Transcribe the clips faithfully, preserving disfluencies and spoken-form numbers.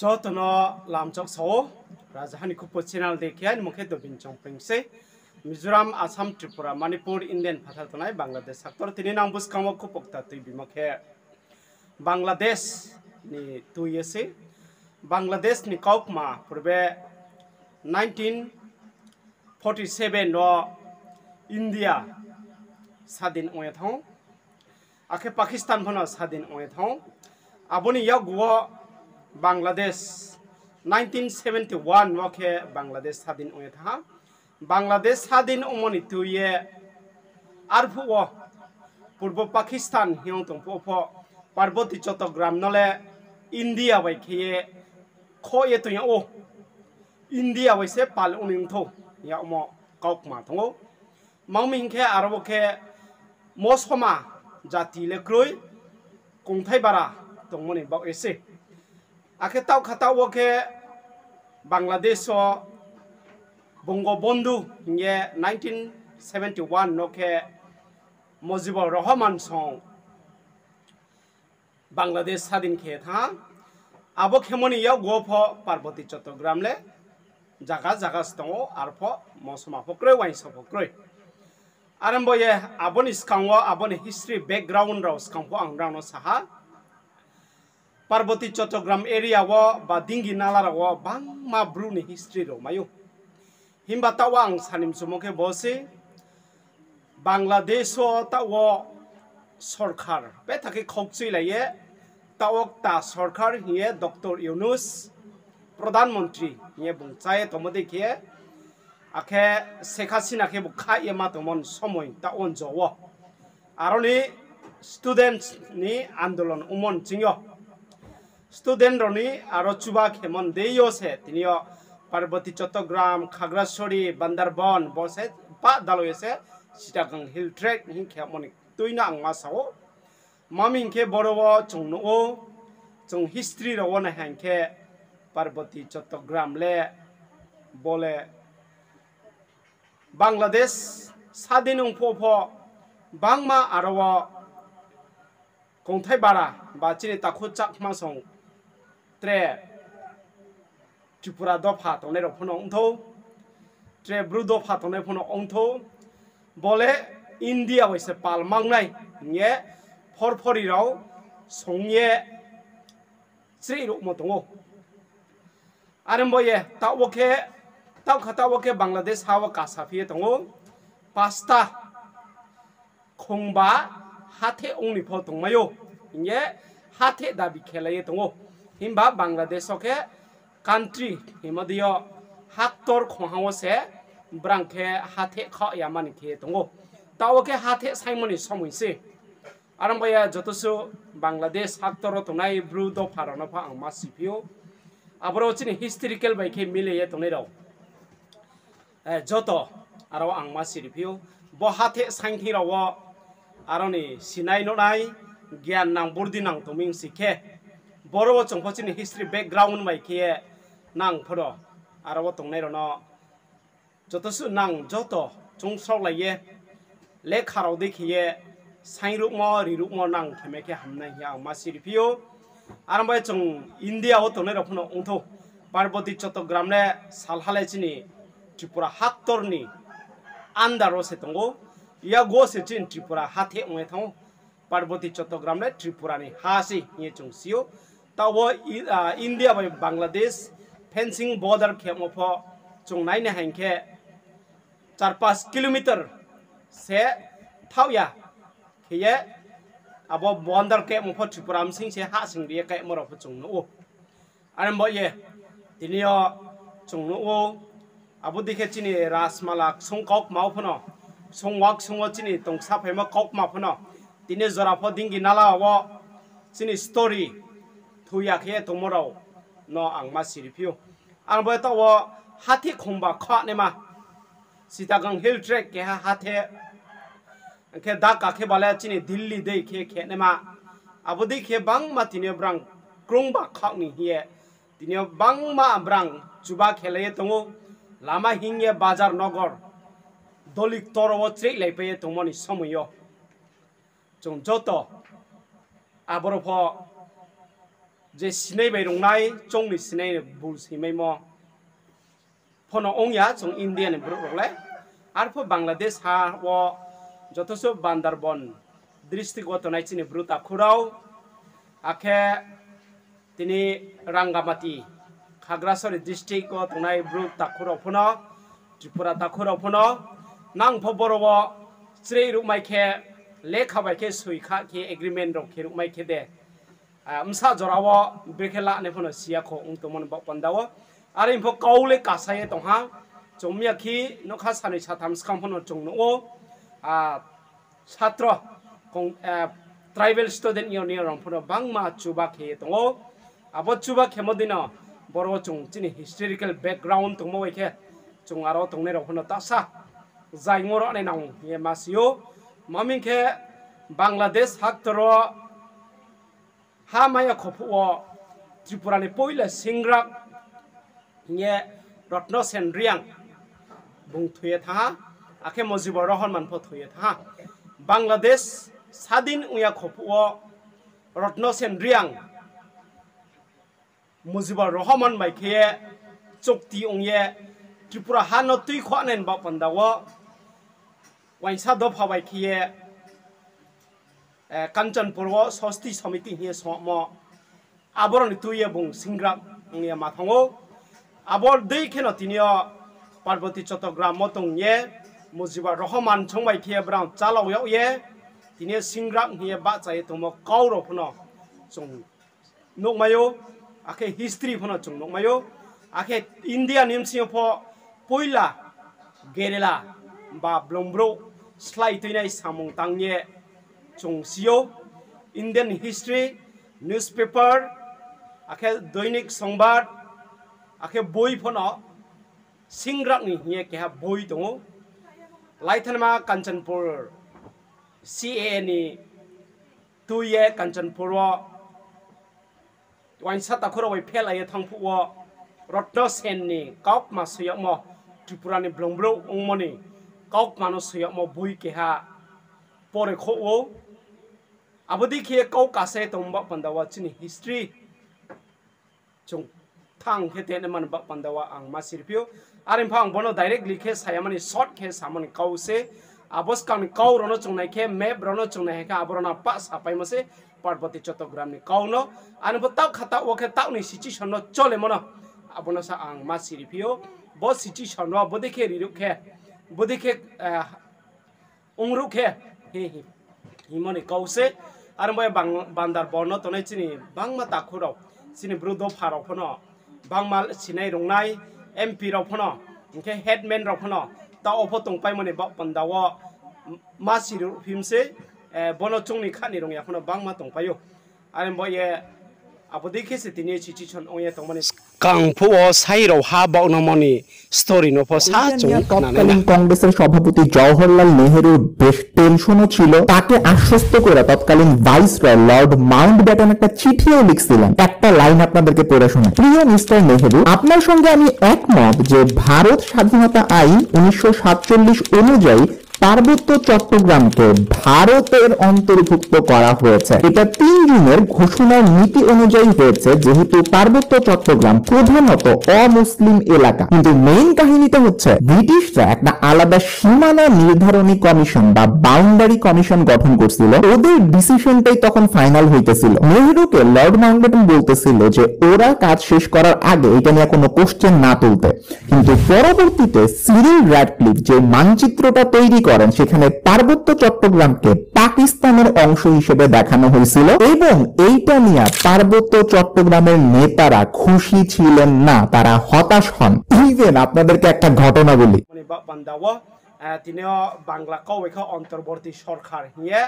Joto no lamchok sa ou, Rajaha ni Khupo channel dei khe, aini mung khe Dobin Chongpring se. Mizoram, Assam, Tripura, Manipur, Indian phathar tongnai Bangladesh haktor tini nang buskang wo khupo kta tuibimo khe Bangladesh ni tui ye se. Bangladesh ni kaukma purbe nineteen forty seven wo India sadin ong ye thanng ou. Akhe Pakistan phano sadin ong ye thanng ou. Abo ni yakgu wo Bangladesh nineteen seventy one wo khe Bangladesh sadin ong ye thanng ha. Bangladesh sadin ongmo ni tui ye arphuh wo Purbo Pakistan hing ye tong phuh pho Parboti Chattogram no le India bai khe ye khoh ye tong yag ou. India bai se pal ong ni ong thou, yagmo kaukma tong ou. Mang mi hing khe aro wo khe mosoma jati le kroi, kongthai bara tongmo ni baoh ye se. Akhe taoh kha taoh wo khe Bangladesh wo Bongobondhu hing ye nineteen seventy one no khe Mujibur Rahman song Bangladesh sadin khe thanng ha. Abo khemo ni yakgu wo pho Parboti Chattogram le zaga zaga se tong ou, arpho mosoma pho kroi, uaingsa pho kroi. Are bo ye abo ni skang wo abo ni history background rao skang pho ang nrao no sa ha. Parboti Chattogram area wo ba Dingi Nala rao wo bangma Bru ni history rao mai ou. Himba taoh wo ang sa ni mchumo khe bo se, Bangladesh wo taoh wo sorkar betha khe khaukchuilai ye, taoh wo kta sorkar hing ye Doctor Yunus Pradhan Montri hing ye bung chá ye tongmo dei khe, akhe Sheikh Hasina khe bo khaih ye ma tongmo ni somoi taoh wo njo wo. Aro ni students ni andolon ongmo ni ching yo student rao ni aro chuba khemo ni dei yo se tini yo Parboti Chattogram, Khagrasori, Bandarban bo se pah dalo ye se Chittagong Hill Tract hing khemo ni tui no ang ma sa ou. Mami hing khe boro wo chung nuh ou, chung history rao wo nai hing khe Parboti Chattogram le bo le Bangladesh sadin ong phuh pho bangma aro wo kongthai bara ba chini takhu Chakma song tre Tripura dopha tongnai rao phano ong thou, tre Bru dopha tongnai phano ong thou, bo le India bai se pal mangnai hing ye phorphori rao song ye chreih ruhmo tong ou. Are bo ye taoh wo khe, taoh kha taoh wo khe Bangladesh ha wo kasa phi ye tong ou, pasta khongba hatheh ong ni pho tongmai ou hing ye hatheh dabi khelai ye tong ou. Himba Bangladesh wo khe country hingmo dei yo haktor khongha wo se brang khe hatheh khaoh ya mani khe ye tong ou. Taoh wo khe hatheh saingmo ni somoi se. Are bo ye joto suh Bangladesh haktor wo tongnai Bru dopha rao no pho ang ma siphi ou. Aboro chini historical bai khe mile ye tongnai rao joto aro ang ma siriphi ou. Bo hatheh saingthing rao wo aro ni sinai nuhnai, gian nang burdi nang tongmi si khe, boro wo chung pho chini history background bai khe ye nang pho ro aro wo tongnai rao no joto suh nang joto chungsraolai ye lekha rao dei khe ye saingruhmo riruhmo nang khe mai khe hamnai hing ye ang ma siriphi ou. Are bo ye chung India wo tongnai rao phano ong thou, Parboti Chattogram le salha le chini Tripura haktor ni under wo se tong ou, yago se chini Tripura hatheh ong ye thanng ou. Parboti Chattogram le Tripura ni ha se hing ye chung si ou. Taoh wo India bai Bangladesh fencing border khemo pho chung nai nai hing khe char panch kilometer se thaoh ya khe ye abo border khemo pho Tripura bsing se hahsoing ri ye khemo rao pho chung nuh ou. Are bo ye tini yo chung nuh ou, abo dei khe chini Rajmala ksung kaukma wo phano, ksung wa ksung wo chini tongsaphaimo kaukma phano, tini jora pho Dingi Nala wo chini story thoi ya khe tongmo rao no ang ma siriphi ou. Are bo ye taoh wo hatheh khongba khaoh naima, Chittagong Hill Tract keha hatheh, hing khe Dhaka khe ba le chini Delhi dei khe khe naima. Abo dei khe bangma tini yo brang krungba khaoh ni hing ye tini yo bangma brang chuba khelai ye tong ou. Lama hing ye bazar nogor doli ktor wo chreihlaipai ye tongmo ni somoi yo chung joto aboro pho je sinai bai rungnai, choung ni sinai bul simaimo phono ong ya chung India ni brouh rao le. Arphuh Bangladesh ha wo joto se Bandarban district wo tongnai chini Bru takhu rao, akhe tini Rangamati, Khagrasari district wo tongnai Bru takhu rao phono, Tripura takhu rao phono, nang pho boro wo chreh ruhmai khe, lekha bai khe soi kha khe agreement rao khe ruhmai khe de, bsa jora wo brekhe lanai phono si ya kho ong tongmo ni baoh panda wo. Are pho kau le kasa ye tong ha. Chung miya khe nokha sanoi satham skang phono chung nuh ou. Satro, tribal student union rao phono bangma chuba khe ye tong ou. Abo chuba khemo dei no boro chung chini historical background tongmo bai khe chung aro tongnai rao phono tasa zaingmo rao nai nang ye ma si ou. Maming khe Bangladesh haktor wo ha maya khophuh wo Tripura ni poila singrak hing ye Rotno Sen Reang bung thoi ye thanng ha, akhe Mujibur Rahman pho thoi ye thanng ha. Bangladesh sadin ong ya khophuh wo Rotno Sen Reang Mujibur Rahman bai khe ye chukti ong ye Tripura ha no tuikhouhnai ni baoh panda wo uaingsa dopha bai khe ye Kanchanpur wo Sosti Somiti hing ye songmo, aboro ni tui ye bung singrak ong ye ma thanng ou. Abo dei kheno tini yo Parboti Chattogram wo tong ye Mujibur Rahman song bai khe ye brao chalao yag ye tini yo singrak hing ye bahcha ye tongmo kau rao phono chung nuhmai ou, akhe history phono chung nuhmai ou. Akhe India ni bsing yo pho poila guerrilla ba blongbrouh slái tuinai samung tang ye chung si ou. Indian history, newspaper, akhe Doinik Songbad, akhe boi phono singrak ni hing ye keha boi tong ou. Laithanma Kanchanpur C A A ni tui ye Kanchanpur wo uaingsa takhu rao bai phelai ye thanng phuh wo Rotno Sen ni kaukma soi yagmo, Tripura ni blongbrouh ongmo ni kaukma no soi yagmo boi keha pore khouh ou. Abo dei khe kau kasa ye tongmo baoh panda wo chini history chung thang khe tongnaima ni baoh panda wo ang ma siriphi ou. Are pho ang bono directly khe sayamani, short khe samani kau se. Abo skang ni kau rao no chung nai khe, map rao no chung nai khe, abo rao no pah sapaimo se Parboti Chattogram ni kau no. Are pho taoh kha taoh wo khe taoh ni situation no cholemo no, abo no sa ang ma siriphi ou. Bo situation wo bodei khe riruh khe, bodei khe ongruh khe, hingmo ni kau se. Are bo Bandarban no tongnai chini bangma takhu rao, chini Bru dopha rao phono, bangma sinai rungnai M P rao phono, hing khe headman rao phono, taoh wo pho tongpaimo ni baoh panda wo ma siriphi mi se, bono chung ni kha ni rung ya phono bangma tongpai ou. Are bo ye abo dei khe se tini situation ong ye tongmani. Skang phuh wo sai rao ha baoh no mo ni story no pho sa chung khnanai na. তৎকালীন কংগ্রেসের সভাপতি জওহরলাল নেহেরুর বেশ টেনশনও ছিল। তাকে আশ্বস্ত করে তৎকালীন ভাইসরয় লর্ড মাউন্টব্যাটেন একটা চিঠিও লিখছিলেন। একটা লাইন আপনাদেরকে পড়ে শোনাই। প্রিয় মিস্টার নেহেরু, আপনার সঙ্গে আমি একমত যে ভারত স্বাধীনতা আইন উনিশশো সাতচল্লিশ অনুযায়ী পার্বত্য চট্টগ্রামকে ভারতের অন্তর্ভুক্ত করা হয়েছে। এটা তিন জুনের ঘোষণার নীতি অনুযায়ী হয়েছে, যেহেতু পার্বত্য চট্টগ্রাম প্রধানত অমুসলিম এলাকা। কিন্তু মেইন কাহিনীটা হচ্ছে, ব্রিটিশরা একটা আলাদা সীমানা নির্ধারণী কমিশন বা বাউন্ডারি কমিশন গঠন করছিল। ওদের ডিসিশনটাই তখন ফাইনাল হইতেছিল। নেহেরুকে লর্ড মাউন্টব্যাটেন বলতেছিল যে ওরা কাজ শেষ করার আগে এটা নিয়ে কোনো কোশ্চেন না তুলতে। কিন্তু পরবর্তীতে সিরিল র্যাডক্লিফ যে মানচিত্রটা তৈরি করেন, সেখানে পার্বত্য চট্টগ্রামকে পাকিস্তানের অংশ হিসেবে দেখানো হয়েছিল এবং এইটা নিয়ে পার্বত্য চট্টগ্রামের নেতারা খুশি ছিলেন না, তারা হতাশ হন। ইভেন আপনাদেরকে একটা ঘটনা বলি। Mani baoh panda wo, tini yo Bangla kau bai khe অন্তর্বর্তী সরকার hing ye,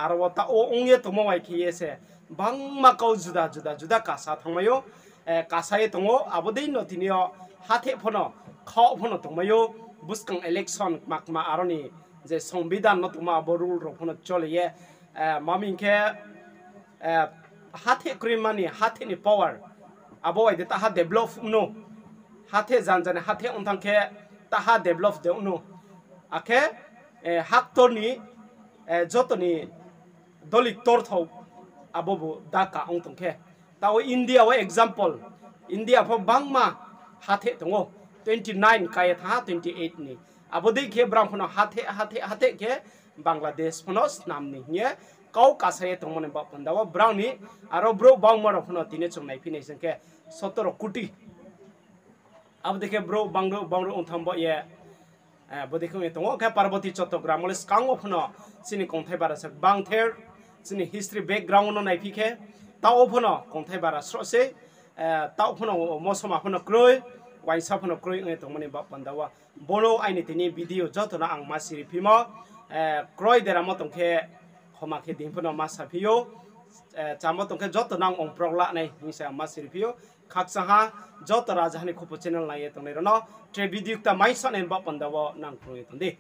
aro wo taoh wo ong ye tongmo bai khe ye se, bangma kau juda juda juda kasa thanngmai ou, kasa ye tong ou, abo dei no tini yo hatheh phono, khaoh phono tongmai ou, buskang election kma kma aro ni je সংবিধান no tongmo abo rule rao phono chole ye, ma hing khe, hatheh kroima ni, hatheh ni power, abo bai de taha develop no, hatheh janja ni hatheh ong thanng khe taha develop de ong no, akhe haktor ni, joto ni doli ktorthou abo bo daka ong tong khe, Tao India wo example, India pho bangma hatheh tong ou, twenty nine ka ye thanng ha twenty eight ni. Abo dei khe brang pho no hatheh, hatheh, hatheh khe Bangladesh pho no snam ni hing ye kau kasa ye tongmo ni baoh panda wo brang ni aro brouh bangma rao pho no tini chung naiphi nai sing khe সতেরো কোটি. Abo dei khe brouh bangruh bangruh ong thanng baoh ye, bodei khe ong ye tong ou. Khe Parboti Chattogram wo le skang wo pho no chini kongthai bara se gbangther, chini history background no naiphi khe, taoh wo pho no kongthai bara sroh sei, taoh pho no mosoma pho no kroi, uaingsa pho no kroi ong ye tongmo ni baoh panda wo. Bo no aini tini video joto no ang ma siriphimo, kroi deramo tong khe khoma khe di hing pho no ma saphi ou, chámo tong khe joto no ang ongprok la nai hing se ang ma siriphi ou. Khakchang ha, joto rajaha ni khupo channel nai ye tongnai rao no, tre video kta mai sanai ni baoh panda wo nang krung ye tong di.